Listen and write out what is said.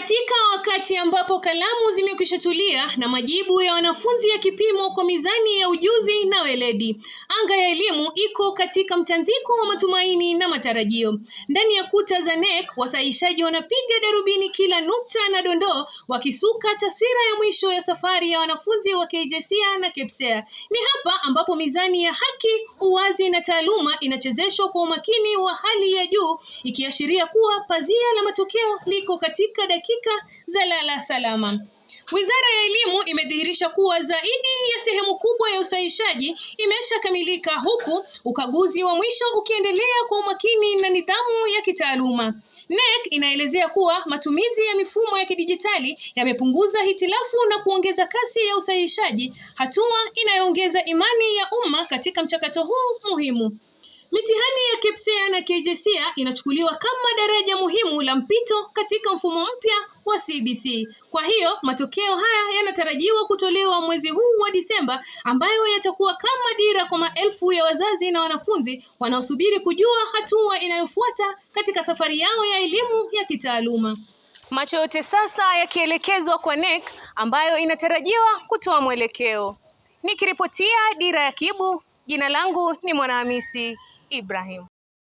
Katika wakati ambapo kalamu zimekwisha tulia na majibu ya wanafunzi yakipimwa kwa mizani ya ujuzi na weledi, anga ya elimu iko katika mtanziko wa matumaini na matarajio. Ndani ya kuta za KNEC, wasahihishaji wanapiga darubini kila nukta na dondoo, wakisuka taswira ya mwisho ya safari ya wanafunzi wa KJSEA na KPSEA. Ni hapa ambapo mizani ya haki, uwazi na taaluma inachezeshwa kwa umakini wa hali ya juu, ikiashiria kuwa pazia la matokeo liko katika dakika za lala salama. Wizara ya Elimu imedhihirisha kuwa zaidi ya sehemu kubwa ya usahihishaji imeshakamilika huku ukaguzi wa mwisho ukiendelea kwa umakini na nidhamu ya kitaaluma. KNEC inaelezea kuwa matumizi ya mifumo ya kidijitali yamepunguza hitilafu na kuongeza kasi ya usahihishaji, hatua inayoongeza imani ya umma katika mchakato huu muhimu. Mitihani ya KPSEA na KJSEA inachukuliwa kama daraja muhimu la mpito katika mfumo mpya wa CBC. Kwa hiyo matokeo haya yanatarajiwa kutolewa mwezi huu wa Disemba, ambayo yatakuwa kama dira kwa maelfu ya wazazi na wanafunzi wanaosubiri kujua hatua inayofuata katika safari yao ya elimu ya kitaaluma. Macho yote sasa yakielekezwa kwa KNEC ambayo inatarajiwa kutoa mwelekeo. Nikiripotia Dira ya Kibu, jina langu ni Mwanahamisi Ibrahim.